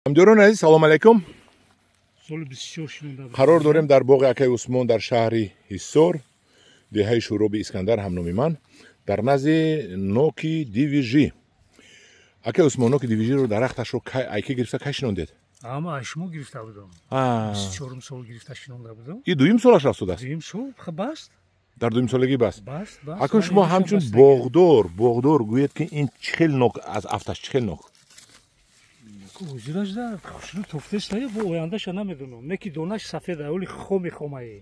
Ҳамдиёрони азиз, салом алайкум. Соли 24 Қарор дорем дар боғи акаи Усмон дар шаҳри Ҳиссор, деҳаи Шӯроби Искандар ҳамноми ман, дар назди ноки Дивижӣ. Акаи Усмон, ноки Дивижиро дарахташро айки гирифта кай шинондед? Ама ай шумо гирифта будам. 24 сол гирифта шинонда будам. И дуюм солаш рафтудааст? Дуюм сол баст. Дар дуюмсолагӣ баст? Баст, баст. Акун шумо ҳамчун боғдор гӯед, ки ин чӣ хел нок, аз афташ чӣ хел нок? Ҳозирашда хушрӯ тофтеста, бо ояндаша намедонам. Не ки донаш сафеда, оли хоми хомае.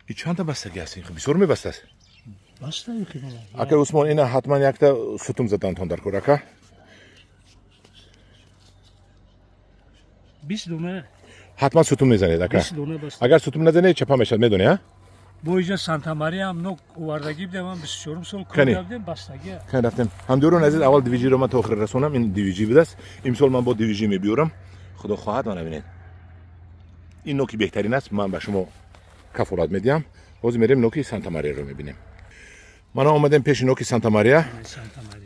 И чанда бастагӣ аст? Ин бисёр мебастааст? Баста. Ака Усмон, ина ҳатман якта сутум задантон дар кор, ака. 20 дона. Ҳатман сутум мезанед, ака. Агар сутум назанед, чапа мешавад, медонӣ, а? Бо иҷа Санта Мариям нок овардагӣ будем, ман 24 сол кор кардем, бастагӣ. Кани рафтем. Ҳамдиёрони азиз, аввал Дивижиро ман то охир расонам. Ин Дивижи будааст. Имсол ман бо Дивижи мебиёрам. Худо хоҳад, мана бинед. Ин ноки беҳтарин аст, ман ба шумо кафолат медиҳам. Ҳозир мерем ноки Санта Мариаро мебинем. Мана омадем пеши ноки Санта Мария.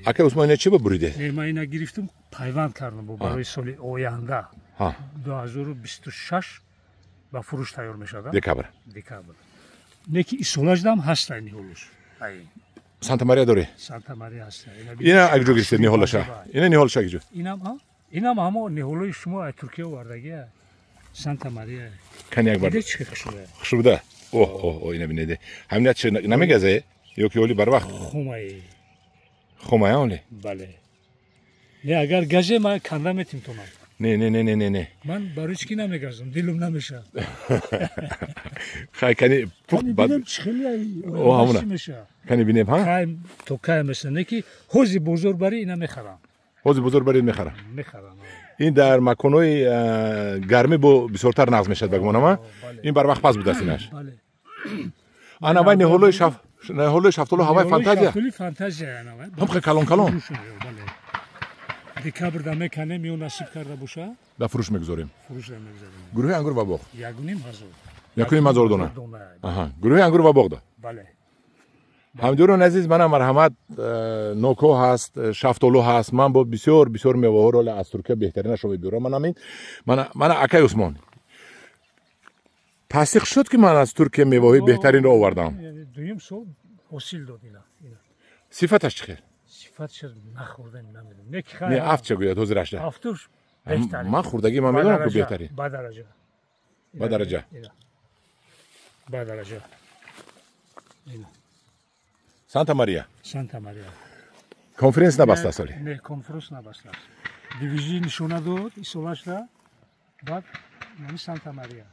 Ака Усмон, ина чӣ ба буридед? Не, ман ина гирифтам, пайванд кардам бо барои соли оянда. 2026 ба фурӯш тайёр мешавад. Декабр. Декабр. Неки исолаждам ҳаста ниҳолуш. Санта Мария дорӣ? Санта Мария ҳаста. Ина акҷо гирифтед ниҳолаша? Ина ниҳолаша акҷо? Инам ҳа? Инам ҳамо ниҳолои шумо аз Туркия овардагия. Санта Мария. Кани як бар. Диде чӣ хушрӯя? Хушрӯда. Оҳ, оҳ, оҳ, ина бинеде. Ҳамина чӣ намегазе? Ё ки оли барвақт? Хумаи. Хумая оли? Бале. Не, агар газе ман канда метим тонам. Не, не, не, не, не, не. Ман барои чӣ ки намегазам, дилум намешавад. Хай, кани пухт бад. Бинем чӣ хеле О, ҳамуна. мешавад. Кани бинем, ҳа? Кай то кай меша, не ки ҳози бозор бари ина мехарам. Ҳози бозор бари мехарам. Мехарам. Ин дар маконҳои гармӣ бо бисёртар нағз мешавад, ба гумонам, а? Ин барвақт пас будааст инаш. Бале. Ана вай ниҳолои шаф, ниҳолои шафтолу ҳавай фантазия. Шафтоли фантазия ана вай. Ҳам хел калон калон. Бале. Декабрда меканем, ё насиб карда боша. Да фурӯш мегузорем. Фурӯш мегузорем. Гурӯҳи ангур ва боғ. 1,5 ҳазор. 1,5 ҳазор дона. Аҳа, гурӯҳи ангур ва боғ да. Бале. Ҳамдиёрони азиз, мана марҳамат, нокҳо ҳаст, шафтолу ҳаст. Ман бо бисёр бисёр меваҳоро аз Туркия беҳтаринашро мебиёрам. Мана ин, мана акаи Усмон. Тасдиқ шуд, ки ман аз Туркия меваҳои беҳтаринро овардам. Дуюм сол ҳосил дод ина. Сифаташ чӣ хел? Сифаташ нахӯрдем, намедонам. Не ки хай. Не, афт ча гӯяд ҳозирашда? Афтуш беҳтарин. Ман хӯрдагӣ, ман медонам, ки беҳтарин. Ба дараҷа. Ба дараҷа. Ба дараҷа. Ина. Санта Мария. Санта Мария. Конференс набаста соли? Не, конференс набаста. Дивижи нишона дод исолашда, баъд нами Санта Мария.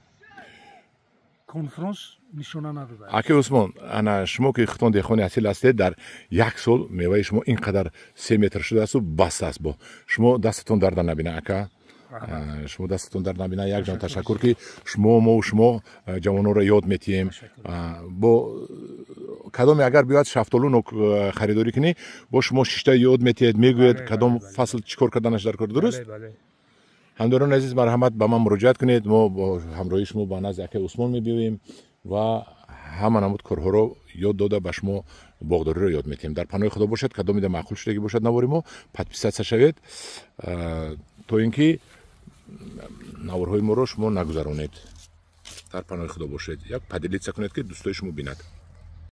Конференс нишона надода. Аки Усмон, ана шумо ки худтон деҳқони асил ҳастед, дар як сол меваи шумо ин қадар 3 метр шудааст баста аст. Бо шумо дастатон дарда набина, ака. Шумо дастатон дард набина. Якҷон ташаккур, ки шумо мо шумо ҷавононро ёд метиҳем. Бо кадоме агар биёяд шафтолу нок харидорӣ кунӣ, бо шумо шишта ёд метиҳед, мегӯед, кадом фасл чӣ кор карданаш дар кор, дуруст? Ҳамдорони азиз, марҳамат, ба ман муроҷиат кунед. Мо бо ҳамроҳии шумо ба назди акаи Усмон мебиёем ва ҳама намуд корҳоро ёд дода, ба шумо боғдориро ёд метиҳем. Дар паноҳи Худо бошад. Кадомида маъқул шудагӣ бошад навори мо, подписаться шавед, то ин ки наворҳои моро шумо нагузаронед. Дар паноҳи Худо бошед. Як поделиться кунед, ки дӯстои шумо бинад.